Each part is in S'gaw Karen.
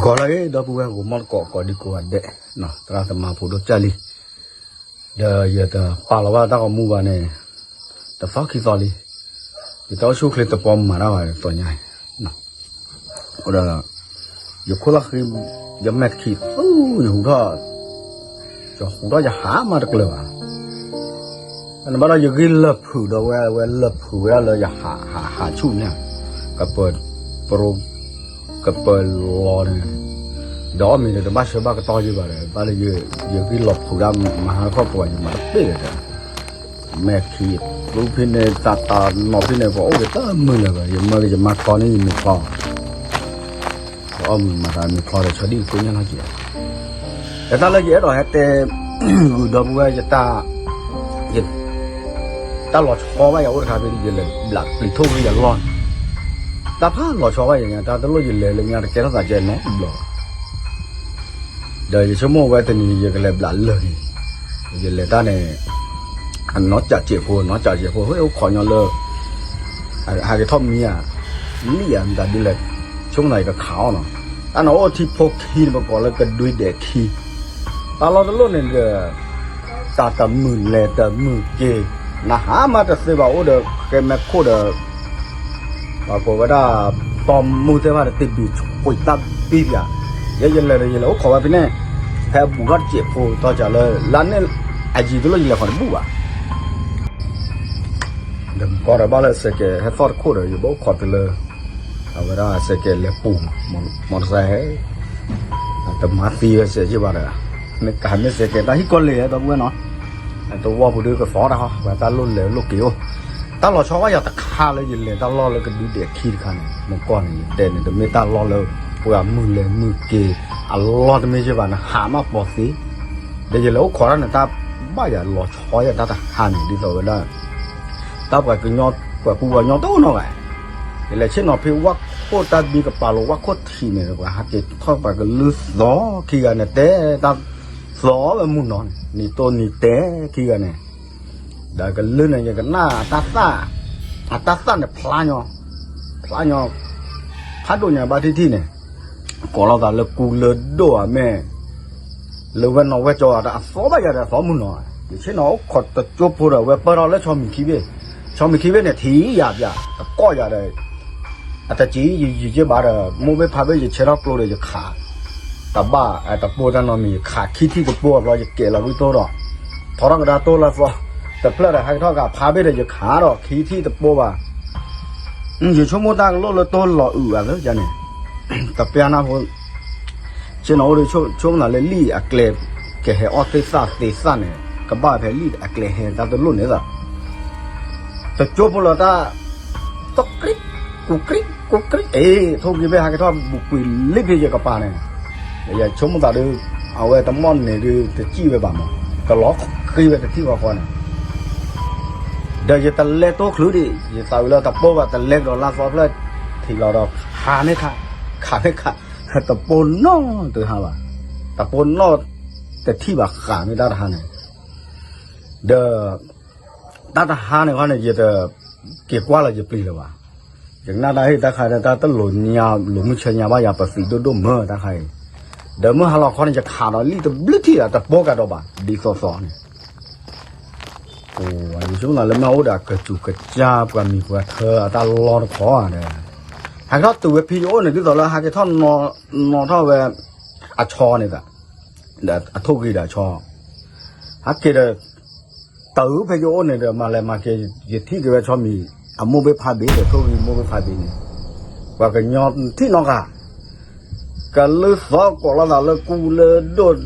ကီးလၢအံၤ ဒီပုၢ်ဝဲၢ်ဂီၤမီၢ်တကိး ကိးဒံကိးဂၤဒဲး, သရၣ်သမါဖိဒိၣ်ကၢ်လံ, ဒီးယတပာ်လီၤဘၣ်တၢ်ဂီၤမူဘၣ်န့ၣ် တသီခံသီလံ, ယတၢ်အိၣ်ဆူၣ်အိၣ်ချ့တပီမၤတၢ်ဘၣ်သီညါအံၤ, အဃိဒီး ယခိၣ်လီၢ်ဃံ ယမဲာ်ခံသူ ယဟူးထီၣ် ယဟူးထီၣ်ယဟးမးတကျၢၤဘၣ်, နဘၣ်ဒီးယဂံၢ်လၢာ်ဖုးဒီးဝဲ ဝဲလၢာ်ဖုးဝဲဒၣ်လၢယဟး ဟး ဟးဆူၣ်န့ၣ်, ကပၢၤ ပရိ ကပၢၤလီၤန့ၣ်, ဒီးအီၣ်မ့ၤဒီးတဘၣ်ဆၢဘၣ်ကတီၢ်ယဘၣ်ဒီး ဘၣ်လၢယဂံၢ်လီၤဖုးဒၣ်မဟါခီပှၤယမၤတပ့ၢ်ဒီး မဲာ်ခံသူဖဲန့ၣ် တၢ်တၢ်နီၤဖဲန့ၣ် ပှၤအိၣ်က့ၤတမုာ်လၢၤဘၣ် ယမၢက့ၤယမါခီန့ၣ်ယမ့ၤချီ အီၣ်မ့ၤမၤသးမ့ၤချီဒီး ဆၢဒံၣ်ကိညၣ်နီၢ်က့ၤ, ဒီးတၢ်လၢယအဲၣ်ဒိးဟဲတဲ ဂုာ်ဒီပုၢ်ဝဲၢ် ယ တၢ်လီၤဆီဘၣ်ယၤအိၣ်တခါဖဲ ယလဲၤဘျးပျံၤထိၣ်ဂ့ၤယလီၢ်န့ၣ်, တၢ်ဖးလီၤဆီဘၣ်ယၤညါ တၢ်တလိၣ်ယလဲၤလၢညါတကဲထီၣ်သးကဲနီတဘျီဘၣ် ဒီးယဆိကမိၣ်ဝဲတနံၤ ယကလဲၤဘျးလၢာ်န့ၣ်, ယလဲၤတၢ်န့ၣ် အနီၢ်ကၠးစဲးဖိ နီၢ်ကၠးစဲးဖိ ဟဲအိၣ်ခိးညီလၢ ဟးက့ၤထီၣ်မံၤဧါ, လံၣ်ဧါ မတၤဒ်လဲၣ်, ဆိကမိၣ်သးယကခးအီၤနီၤ, တၢ်န့ၣ်အိၣ်ထံဖိခံန့ၣ် ပကိးလၢကဒွံဒဲးခံ, တၢ်လီၢ်တလိၣ်န့ၣ်ဒီး တၢ်တမုာ်လဲၤတမုာ်က့ၤ, နဟးမးတသ့ဘၣ်အိၣ်ဒီး ဃဲမဲာ်ခိၣ်ဒီး ပှၤကိးဝဲဒၣ် တီမူသ့ၣ်တဖၣ်ဒီးတဘံးဆှံတၢ်ဘံၣ်ပၠး, ယဲယလဲၤဒီးယလဲၤအိၣ်ခိးဝဲဖဲန့ၣ်, ဖဲအဘူးထီၣ်တစဲးဖိ တီၢ်ကၢ်လၢ လါန့ၣ် အယံၤတလိၣ်ယလဲၤခိးတဘူၣ်ဘၣ်, ဒီးကီးဒီးဘၣ်လၢစဲးကဲးဟဲသီၣ်တခိၣ်ဒီး ယဘၣ်အိၣ်ခိးတုၤလၢ အဝဲဒၣ်စဲးကဲးလဲၤပူၤ မီတစဲး တမၤသံဝဲစဲးက့ဘၣ်ဒီး မ့ၢ်ကဟဲမ့ၢ်စဲးကဲး တၢ်ဟံၣ်ကီၢ်လ့ၢ်ဟဲဒီပုၢ်ဝဲၢ်နီၤ, တဝီပူၤဒုးကသီတၢ်ဟီ ပှၤတၢ်လိၣ်လဲၤလိၣ်က့ၤအိၣ်, တၢ်လီၤဆီဘၣ်ယၤတခါလၢယလဲၤတၢ်လီၢ်လၢကဒွံဒဲးခံတခါန့ၣ် မကီၢ်န့ၣ် ယတဲန့ၣ် တမ့ၢ်တၢ်လီၢ်လၢ ပှၤမုာ်လဲၤမုာ်က့ၤ အလီၢ်တမ့ၢ်ယဘၣ် နဟးမးပိာ်သ့, ဒီးယလဲၤအိၣ်ခိးတၢ်န့ၣ် တၢ်ဘၣ်ယၤလီၤဆီယၤတၢ်တဟါန့ၣ် ဒ်သိးဝဲဒၣ် တၢ်ပှၤကညီ ပှၤကူပှၤကညီတအိၣ်နီတဂၤ, ယလဲၤဆ့ၣ်နီၤဖဲဝၣ်ခိၣ်တၢ်ဘံကပၤလိၤ ဝၣ်ခိၣ်ထံးန့ၣ် ပှၤဟးက့ၤထီၣ်ပှၤကလုၢ်သီခံဂၤန့ၣ် တဲတၢ်သီဝဲမုၢ်နီၤန့ၣ် နံၤတိၢ်နံၤတဲခံဂၤန့ၣ်, ဒီးကလုၢ်န့ၣ် ယကနၣ်တၢ်သၣ်, အတၢ်သၣ်န့ၣ်ဖျါညီ, ဖျါညီ, ဖးဒိၣ်ညါဘၣ်ထံၣ်ထံၣ်န့ၣ်, ကိးလိာ်သးလၢကူလၢဒိၣ်ဧါမ့ၢ် လၢဝဲနီၢ်ဝဲကၠီအတၢ်အသီဘၣ်ယၤဒီးအသီမုၢ်နီၤ, ယဆ့ၣ်နီၤအိၣ်ခိးတကၠိဖိဒီး ဝဲပၢၢ်ထီၣ်လၢဆီမံၤခံဘ့ၣ်, ဆီမံၤခံဘ့ၣ်န့ၣ် ထံၣ်ယၤပၠး တကီၢ်ယၤဒီး အတကံၢ်ယယံာ်က့ဘၣ်ဒီး မိၢ်ဘ့ၣ်ဖးဘ့ၣ်ယဆဲးထီၣ်ကျိဒီးယခး, တဘၣ်တပိၢ်တၢ်နီတမံၤ ယခးခံထံၣ်တပိၢ်အဘျီ ယကဲးလီၤဝံၣ်တိၢ်ဒီး ထီထီၣ်ကဒါတိၢ်လၢသီ, တဖျၢၣ်ဒီးဟဲကထီၣ်ကဖးဘ့ၣ်ဒီးယခးဒီးခံထံၣ်တပိၢ်ဘၣ် ယဆိကမိၣ်တၢ်ကလိၣ်လၢတိၢ်လီၤအုးဘၣ်သၢကန့ၣ်, တပျၢ်နၢ်ဖိ, ဆ့ၣ်နီၤအိၣ်ဒီးဆိကမိၣ်သးလၢလံာ်အကျဲ ကဟဲအီၣ်သ့ၣ်သၣ်သ့သၣ်န့ၣ် ကဘၣ်ဖဲလံာ်အကျဲဟဲတၢ်တလိၣ်န့ၣ်လီၤ, တကၠိဖိလီၤတၢ်, သီၣ်ကြံၣ်, ကူကြံၣ်, ကူကြံၣ်, အ့ ထိၣ်ဂံၢ်ဘ့ၣ်ဟဲကထီၣ်ဘူးကွံာ်လံဖဲယကပၤန့ၣ်, ယဆိကမိၣ်သးဒုး, အဝဲတမီၢ်န့ၣ်ဒုးတစံၣ်ဝဲဘၣ်မး, ကလီၤဃ့ဝဲတထံၣ်ဃီဃီန့ၣ် ဒီးယတလဲတိၢ်ချုးဒံး ယသးဝံၤလၢတပိၢ်ဘၣ် တလဲကဒီးလၢသီဖျၢၣ်ထံးလီၤဒီး ခးမ့ၢ်ခး, ခးမ့ၢ်ခး, တပိၢ်နီၣ်တဟါဘၣ်, တပိၢ်နီၣ်တထံၣ်ဘၣ်ဃးမ့ၢ်တၢ်တဟါန့ၣ်, ဒီး တၢ်တဟါန့ၣ်ခီန့ၣ် ယတက့ၤကွၢ်လၢယပျံၤလၢၤဘၣ်, ယကနၣ်တၢ်ဟ့ၣ်တၢ်ခါဒီး တၢ်တလိၣ်ညါ လိာ်မုၢ်ဆၢညါဘၣ်ယၤ ပသံးဒိၣ်ဒိၣ်မၢတၢ်ခါအံၤ, ဒီးမုၢ်ဟါလီၤခီန့ၣ် ယခးဒီးလံာ်တဘျုးထံၣ်ဒီး တပိၢ်ကဒီးဘၣ် ဒ်သိးသိးန့ၣ် ယဆိကမိၣ်လၢမ့ၢ်အိၣ်ဒီးအကစူၤကစၢ် ပှၤမံၤပှၤထၢအတၢ်လီၢ်တခီဧါဒီး, ဟဲကထီၣ်တုၤဝဲဖဲယအိၣ်န့ၣ် ဒ်သိးလၢဟဲက့ၤထီၣ်နီၣ်ထီၣ်ဝဲ အဆီန့ၣ်သး, ဒီးအထိၣ်ဂံၢ်ဒီးအဆီ, ဟဲက့ၤဒီး တုၤဖဲယအိၣ်န့ၣ်ဒီး မၤလဲၤမၤက့ၤ ယထံၣ်က့ၤဝဲဆီမံၤ အမိၢ်ဘ့ၣ်ဖးဘ့ၣ်ဒီး ထိၣ်ဂံၢ်မိၢ်ဘ့ၣ်ဖးဘ့ၣ်န့ၣ်, ပှၤကညီထံၣ်နီတဂၤ ကလုၢ်သီကိးလိာ်သးလၢကူလၢဒိၣ်,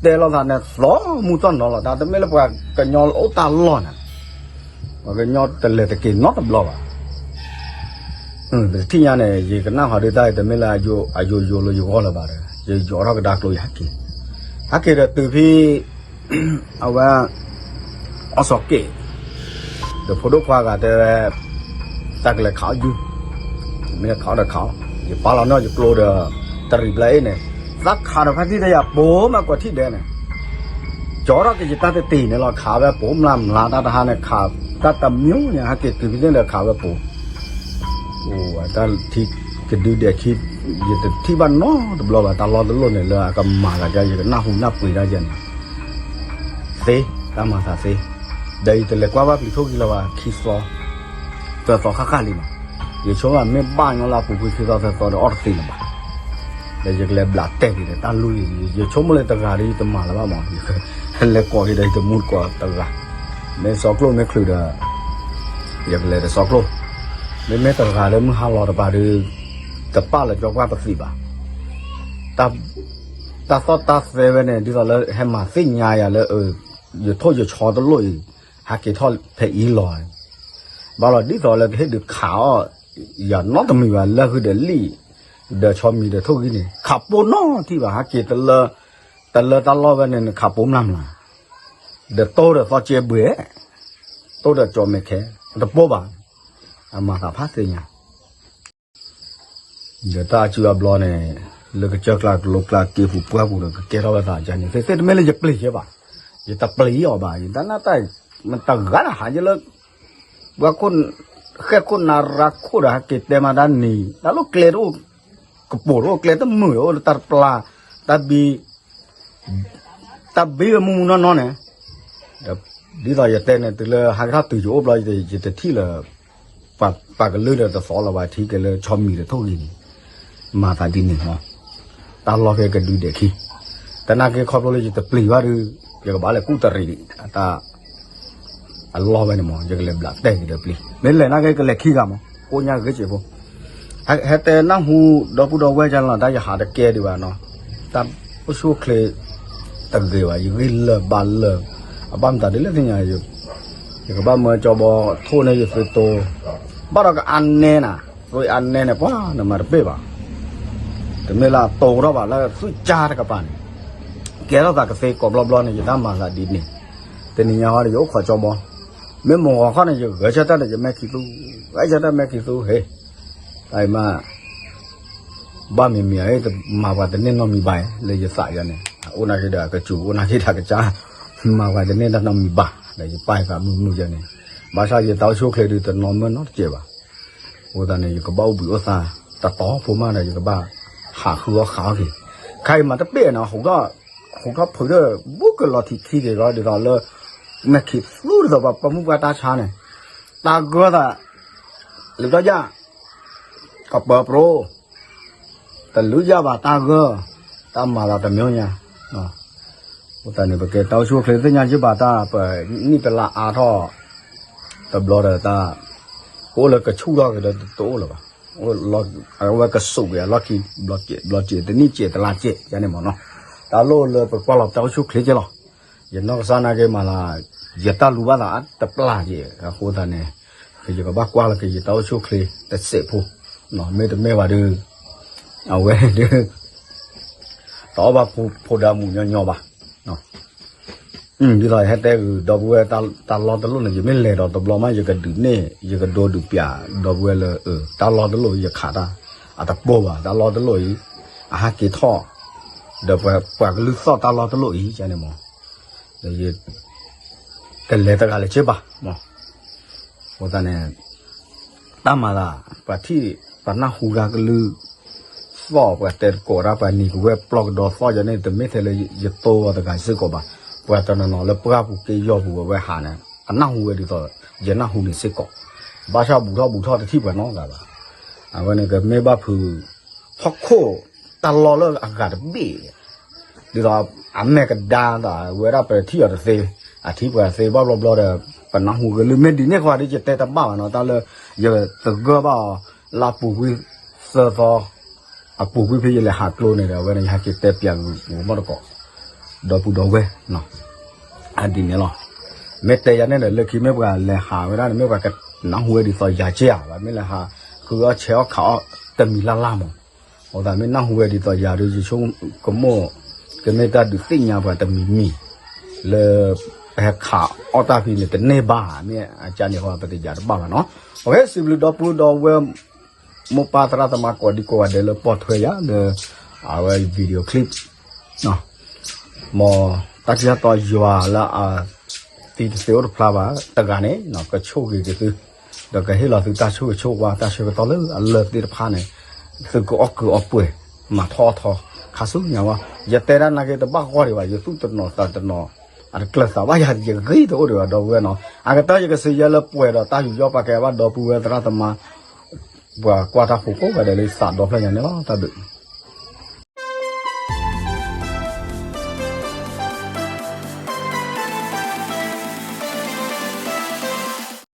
တဲလိာ်သးန့ၣ် သီမူထီၣ်နီၤလီၤ တၢ်တမ့ၢ်လၢပှၤကညီအိၣ်တၢ်လီၢ်န့ၣ်, ပှၤကညီတလဲၤတက့ၤနီတဘျီဘၣ်. ပတထံၣ်ညါန့ၣ် ယကနၣ်ဃီဒုးတၢ်အံၤ တမ့ၢ်လၢအယိာ်ယိာ်လၢယဂီၢ်လၢၤဘၣ်ဒီး ယယိာ်ထီၣ်ကဒါကျိယၤဟဲက့ၤ, ဟဲက့ၤဒီးတုၤဖဲ အဝဲ အီၣ်စီၤက့ၣ် ဒီးဖိဒိၣ်ခွါဂၤတဲဝဲ တၢ်ကလဲၤခးအီၣ်ယုၢ်, မ့ၢ်ခးအီၣ်ဒီးခးအီၣ်, ယပာ်လီၤန့ၢ်ယကျိဒီး တရံးဘျါအ့ၣ်န့ၣ်, သးခးဒီးဖါတံၢ်တယၤပိာ်မးကွၢ်ထံၣ်ဒဲးန့ၣ်, ကၠီထီၣ်က့ၤယတၢ်တတ့ၢ်န့ၣ်လီၤ ခးဝဲပိာ်မျၢ်မျၢ်တၢ်တဟါန့ၣ် ခးတၢ်တမံၤန့ၣ် ဟဲက့ၤတုၤဖဲန့ၣ်ဒီးခးဝဲပိာ်, အိၣ်ဝဲတၢ်ထံ ကဒုဒဲးခံ, ယတထံၣ်ဘၣ်နီတဘျီဘၣ် တၢ်လီၢ်တလိၣ်န့ၣ်လၢအကမၤသးယၤ ယကနၢ်ဟူနၢ်ပှ့ၤတၢ်ယဲန့ၣ်, သ့, တၢ်မၤသးသ့, ဒီးယတလဲၤကွၢ်ဘၣ်ပျံၤထိၣ်ဂံလၢၤဘၣ် ခံသီ, သၢသီဃၣ်ဃၣ်လံမး, ယဆိကမိၣ်မ့ၢ်ဘၣ်ညီလၢအပူၤကွံာ်ခံသီသၢသီဒီးအီၣ်တသ့လၢၤဘၣ် ဒီးယကလဲၤဘျးတဲာ်က့ၤဒီးတၢ်လူၢ်ယံၤ ယဆိကမိၣ်လၢတဂၤဒီးယတမၤလၢၤဘၣ်မး, လဲၤကိးက့ၤဒီးယတမူတကိးတဂၤ, မ့ၢ်စီကျိၣ်မ့ၢ်ချုးဒီး ယကလဲၤဒီးစီကျိၣ်, မ့မ့ၢ်တဂၤလၢမုၢ်ဟါလီၤတပၤဒီး တပာ်လၢကၠီပှၢ်ပသံးဘၣ်, တၢ်သီၣ်တၢ်သဲဝဲန့ၣ် ဒ်သိးလၢဟဲမၤသ့ၣ်ညါယၤလၢ ယထိၣ်ယဆီတလိၣ်အံၤ ဟးက့ၤထီၣ်ဖဲအံၤလီၤ, ဘၣ်လီၤဒ်သိးလၢကဟ့ၣ်ဒုးခးအီၣ် ယၤနီတမံၤဘၣ် လၢဟုဒီးလံၣ် ဒီးဆီမံၤဒီးထိၣ်ဂံၢ်န့ၣ် ခးပိာ်နီတထံၣ်ဘၣ် ဟးက့ၤ တလၢတၢ်လီၢ်ဝဲန့ၣ် နခးပိာ်မျၢ်မျၢ်, ဒီးတိၢ်ဒီးသီကဲဘှဲး, တိၢ်ဒီးကၠီမဲာ်ခဲ, တပိာ်ဘၣ်, အမၤသးဖးသ့ၣ်ညါ ဒီးတၢ်အစုအဘျီန့ၣ် လၢကစၢၢ်ကျါကလိကျါက့ပူၤပှၢ်ပူၤဒီး ကကဲထီၣ်ဝဲသးယါန့ၣ် သ့ၣ်သ့ၣ်တမ့ၢ်လၢယပျံၤယဲဘၣ်, ယတပျံၤအီၤဘၣ် ယတၢ်နၢ်တၢ် မတဂၤနဟးယဲလၢ ပှၤခိၣ် ဃဲၢ်ခိၣ်နၢ်ရၢခိၣ်ဒီး ဟဲက့ၤတဲမၤတၢ်နံၤ တၢ်လိၣ်ကျဲတအိၣ် ကပိာ်တအိၣ် ကျဲတမုာ်အိၣ်လၢတၢ်တပျၢ် တၢ်ဘံ တၢ်ဘံဝဲမူမူနီၢ်နီၢ်န့ၣ်, ဒ်သိးယတဲန့ၣ် တုၤလၢဟးကထီၣ်တုၤယအိၣ်ဘျီ ယတထံၣ်လၢၤ ပှၤကလုာ်ဒီးတသီလၢၤဘၣ် ထံက့ၤလၢဆီမံၤဒီးထိၣ်ဂံၢ်န့ၣ်, မၤသးဒ်န့ၣ်လီၤ, တၢ်လီၢ်ဖဲကဒုဒဲးခံ, တနာ်က့ခီဖျိလၢယတပျံၤဘၣ်ဒီး ယကဘၣ်လဲၤကူၣ်တရံး တၢ် အလီၢ်ဝဲန့ၣ်မး ယကလဲၤဘျးတဲာ်က့ၤဒီးပျံၤ မ့ၢ်လဲၤနာ်က့ကလဲၤခံဂၤမး ကိးညါဂ့ၤစ့ၢ်ဖိ ဟဲတဲနၢ်ဟူ ဒီပုၢ်ဒီဝဲၢ်ကလီၤ တၢ်ယဟးတကဲဒံးဘၣ်နီၤ, တၢ်အိၣ်ဆူၣ်အိၣ်ချ့ တဂ့ၤဘၣ် ယဂံၢ်လၢာ်ဘါလၢာ်, အဘၣ်မတၤဒ်လဲၣ်သ့ၣ်ညါ, ယကဘၣ်မၢကၠီဘီထိၣ်န့ၢ်ယသုတိ, ဘၣ်ဒီးကအါနဲနၤ, သွံအါနဲန့ၣ် ပှၤနမၤတပ့ၢ်ဘၣ်, တမ့ၢ်လၢအတိထီၣ်ဘၣ်လၢသွံကၢ်တကပၤန့ၣ်, ကဲထီၣ်သးကသ့ကိးဘျီဘျီန့ၣ် ယတၢ်မၤသးဒ်န့ၣ်, တနံၤညါဟီဒီးယအိၣ်ခိးကၠီဘီ, မ့ၢ်မိၢ်ဂီၤခီန့ၣ် ယဂဲၤဆၢထၢၣ်ဒီးယမဲာ်ခံသူ, ဂဲၤဆၢထၢၣ်မဲာ်ခံသူ ဟ့ၣ်, တၢ်အံၤမး ဘၣ်မံၤမံၤဧၢ မၤပှၤတန့ၢ်နီတမံၤဘၣ် လၢယသးယၤန့ၣ် အိၣ်နာ်က့ဒီးအကစူၤ အိၣ်နာ်က့ဒီးအကစၢ်, မၤပှၤတန့ၢ်တၢ်နီတမံၤဘၣ် ဒီးယပာ်ယသးမုာ်မုာ်ယၤန့ၣ်, ဘၣ်ဆၣ်ယတၢ်အိၣ်ဆူၣ်အိၣ်ချ့ဒုးတနီၤမၢနီတစဲးဘၣ်, အဃိသတးန့ၣ် ယကဘၣ်အိၣ်ဘှံးအိၣ်သါ တတီၤဖိမးဒီး ယကဘၣ်ဟးဃုအီၣ်ဃးအီၣ်က့ၤ, ခါအံၤမၤတဘ့ၣ်နီၤ ဟူးထီၣ်ဖုးဒီး ဘူးကလီၤထံးခံက့ၤလီၤ ဒ်သိးလၢ မဲာ်ခံးသူဒ်သိးပှၤပိာ်မုၣ်ပှၢ်တၢ်ဆါန့ၣ်, တၢ်ဂၢၢ်သး လုၢ်ထီၣ်ယၣ်, ကပၢၤပြိ, တလုၢ်ယၣ်ဘၣ်တၢ်ဂၢၢ်, တၢ်မၤသးတမံၤညါ, အဃိသတးန့ၣ် ပကဲတၢ်အိၣ်ဆူၣ်အိၣ်ချ့သ့ၣ်ညါယ့ၢ်ဘၣ်တၢ် ပနံၣ်တလါအါထီၣ်, တဘျီဒီးတၢ်, ကအိၣ်လၢကဆူၣ်ထီၣ်က့ၤဒီးတအိၣ်လၢၤဘၣ်, အဝဲကစူးက့ၤအလီၢ်ခံ, ဘျီစဲးတနံၣ်စဲးတလါစဲးယါန့ၣ်မ့ၢ်နီၤ, တၢ်လိၣ်လၢပကွၢ်လီၤတၢ်အိၣ်ဆူၣ်အိၣ်ချ့က့ၤလီၤ, ယနီၢ်ကစၢ်နာ်က့မၤလၢ, ယတၢ်လူၤဘၣ်သးအတပျၢ်က့ၤ အဃိသတးန့ၣ်, ယကဘၣ်ကွၢ်လီၤက့ၤယတၢ်အိၣ်ဆူၣ်အိၣ်ချ့တစဲးဖိ, မ့တမ့ၢ်ဘၣ်ဒီး, အဝဲဒုး တအီၣ်ဘၣ်ဖိဒါမုၣ်ညီညီဘၣ်, ဒ်သိးယဟဲတဲဂုာ်ဒီပုၢ်ဝဲၢ်တၢ်လီၢ်တလိၣ်န့ၣ် ယမ့ၢ်လဲၤဒီးတဘျီမး ယကဒုးန့ၢ် ယကဒိးဒုးပျး ဒီပုၢ်ဝဲၢ်လၢ တၢ်လီၢ်တလိၣ်ယခးတၢ်, အတပိာ်ဘၣ် တၢ်လီၢ်တလိၣ်အံၤ, အဟးက့ၤထီၣ်, ဒီးပှၤကလုၢ်သီၣ်တၢ်လီၢ်တလိၣ်အံၤန့ၣ်မး, ဒီးယ တလဲၤတဂၤလၢၤစ့ၢ်ဘၣ်, အဃိသတးန့ၣ် တၢ်မၤသး ပှၤထံၣ် ပှၤနၢ်ဟူဂၤကလုၢ်, သီၣ်ပှၤတဲသကိးတၢ် ပှၤနံၤကဝဲၢ်ပျီကဒီးသီၣ်ယၤန့ၣ် တမ့ၢ်ထဲလၢယတိၢ်ဝဲတဂၤစ့ၢ်ကီးဘၣ်, ပှၤတနီၤနီၤလၢပှၢ်ပူၤက့ယီၢ်ပူၤဝဲဟးန့ၣ် အနၢ်ဟူဝဲဒ်သိး ယနၢ်ဟူန့ၣ်စ့ၢ်ကီး, ဘၣ်ဆၣ်ဘူးထီၣ်ဘူးထီၣ်တထံၣ်ပှၤနီတဂၤဘၣ်, အဝဲန့ၣ်ကမ့ၢ်ဘၣ်ဖုး ဟီၣ်ခိၣ် တၢ်လီၢ်လၢအဂၤတဘ့ၣ် ဒ်သိး အမဲာ်ကဒါသးဝဲဒၣ်ပထံၣ်အီၤတသ့, အထံၣ်ပှၤသ့ဘၣ်ဘျီဘျီဒီး ပနၢ်ဟူကလုၢ် မ့ၢ်ဒ်န့ၣ်ဃီဒီး ယတဲတဘၣ်ဘၣ်နီၤ, တၢ်လၢ ယသဂၢၢ်ဘၣ်အီၤ လၢအပူၤကွံာ်သၢသီ အပူၤကွံာ်ဖဲယလဲၤဟးကျိန့ၣ်ဒီး အဝဲန့ၣ် ယဟဲက့ၤတဲပျးဂုာ်မီၢ်တကိး ဒီပုၢ်ဒီဝဲၢ် ဒ်န့ၣ်လီၤ. မ့ၢ်တဲယၤန့ၣ်ဒီး လၢခံမ့ၢ်ပှၤလဲၤဟးဝဲဒၣ်န့ၣ် မ့ၢ်ပှၤကနၢ်ဟူဝဲဒ်သိးယၤက့ဧါ, မ့ၢ်လဲၤဟးဃုအီၣ်ဆဲးအီၣ်ခးအီၣ်တမံၤလၢ်လၢ်မး, အဃိသတးမ့ၢ်နၢ်ဟူဝဲဒ်သိးယၤဒီး ယဆိကမိၣ် ကမ့ၢ်တၢ်ဒုးသ့ၣ်ညါပှၤတမံၤမံၤ လၢ ပဟဲခးအီၣ်တၢ်ဖဲန့ၣ် တန့ၢ်ဘၣ် မ့ၢ်အကါန့ၣ်ဃီ ပတယၤတဘၣ်ဘၣ်နီၤ. အဝဲစံးဘျုးဒီပုၢ်ဒီဝဲၢ် မိၢ်ပၢ်သရၣ်သမါကိးဒံကိးဂၤဒဲးလၢပိာ်ထွဲယၤလၢ အဝဲ video clip မ်တၢ်ထံၣ်တၢ်တီယွၤလၢအသံတသ့အိၣ်တဖျါဘၣ်တဂၤန့ၣ် ကဆိၣ်ဂ့ၤက့ၤသု ဒီးကဟ့ၣ်လီၤသုတၢ်ဆိၣ်ဂ့ၤဆိၣ်ဝါတၢ်ဆၢကတီၢ်လၢအလၢသ့ၣ်တဖၣ်န့ၣ် သုးကအီၣ်ကုးအီပှဲၤ, မၤထီၣ်အီၣ်ထီ, ခါဆူညါဝဲ, ယတဲဒၣ်နာ်က့တဘၣ်ဂီၢ်ဒံးဘၣ်, ယသူၣ်တနီၤသးတနီၤ, အတကျၢၤသးဘၣ်ယၤ ယဂ့ၢ်တအိၣ်ဒံးဘၣ် ဒီပုၢ်ဝဲၢ်နီၤ. အကတၢၢ်ယကစံးယဲလၢပှဲၤဒီးတၢ်ယူးယီၣ်ပာ်ကဲဘၣ် ဒီပုၢ်ဝဲၢ်သရၣ်သမါ, ပှၤကွၢ်တၢ်ဖိကိးဂၤဒဲးလၢသးဒီဖျၢၣ်ညါန့ၣ်လီၤ. တၢ်ဘျုး